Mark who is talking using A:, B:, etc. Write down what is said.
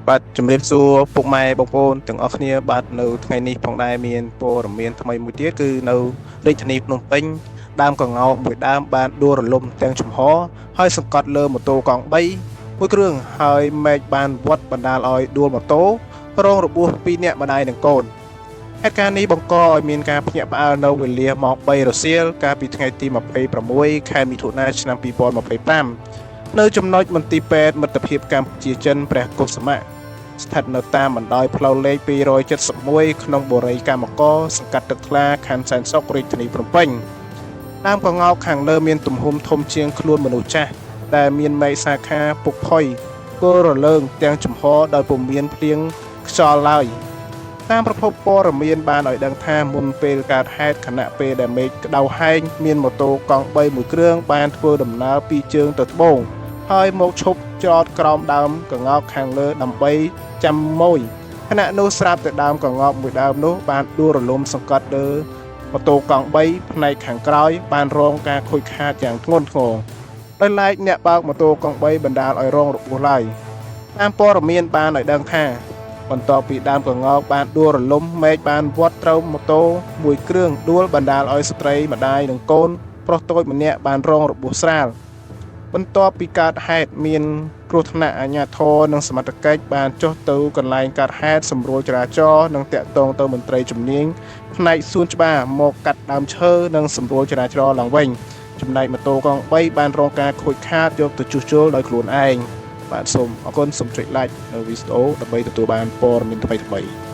A: បាទជំរាបសួរពុកម៉ែបងប្អូនទាំងអស់គ្នាបាទនៅថ្ងៃនេះផងដែរមានព័ត៌មានថ្មីមួយទៀតគឺនៅរាជធានីភ្នំពេញដើមកង្កោកមួយដើមបានដួលរលំទាំងចំហហើយសង្កត់លើម៉ូតូកង់3មួយគ្រឿងហើយមែកបានវត្តបណ្ដាលឲ្យដួលម៉ូតូរងរបួស2នាក់ម្ដាយនិងកូនហេតុការណ៍នេះបង្កឲ្យមានការភ្ញាក់ផ្អើលនៅវេលាម៉ោង3រសៀលកាលពីថ្ងៃទី26ខែមិថុនាឆ្នាំ2025នៅចំណុចមន្ទីរពេទ្យមិត្តភាពកម្ពុជាចិនព្រះកុសមៈ ស្ថិតនៅតាមបណ្ដោយផ្លូវលេខ271ក្នុងបុរីកម្មករសង្កាត់ទឹកថ្លាខណ្ឌសែនសុខរាជធានីភ្នំពេញដើមកង្កោកខាងលើមានទំហំធំជាងខ្លួនមនុស្សចាស់ដែលមានមែកសាខាពុកផុយគល់រលើងទាំងចំហដោយពុំមានភ្លៀងខ្យល់ឡើយតាមប្រភពព័ត៌មានបានឲ្យដឹងថាមុនពេលកើតហេតុខណៈពេលដែលមេឃក្តៅហែងមានម៉ូតូកង់3មួយគ្រឿងបានធ្វើដំណើរពីជើងទៅត្បូងហើយមកឈប់ចតក្រោមដើមកង្កោកខាងលើដើម្បី ចាំមួយខណៈនោះស្រាប់តែដើមកង្កោកមួយដើមនោះបានដួលរលំសង្កត់លើម៉ូតូកង់3ផ្នែកខាងក្រោយបានរងការខូចខាតយ៉ាងធ្ងន់ធ្ងរដោយឡែកអ្នកបើកម៉ូតូកង់3បណ្ដាលឲ្យរងរបួសឡើយតាមព័ត៌មានបានឲ្យដឹងថាបន្ទាប់ពីដើមកង្កោកបានដួលរលំមែកបានវត្តត្រូវម៉ូតូមួយគ្រឿងដួលបណ្ដាលឲ្យស្ត្រីម្ដាយនិងកូនប្រុសតូចម្នាក់បានរងរបួសស្រាល បន្ទាប់ពីកើតហេតុមានគ្រោះថ្នាក់អាជ្ញាធរនិងសមត្ថកិច្ចបានចុះទៅកន្លែងកើតហេតុសម្រួលចរាចរណ៍និងតាក់ទងទៅមន្ត្រីជំនាញផ្នែកសួនច្បារមកកាត់ដើមឈើនិងសម្រួលចរាចរណ៍ឡើងវិញចំណែកម៉ូតូកង់3បានរងការខូចខាតយកទៅជួសជុលដោយខ្លួនឯងបាទសូមអរគុណសូមចុច like នៅវីដេអូដើម្បីទទួលបានព័ត៌មានថ្មីៗ។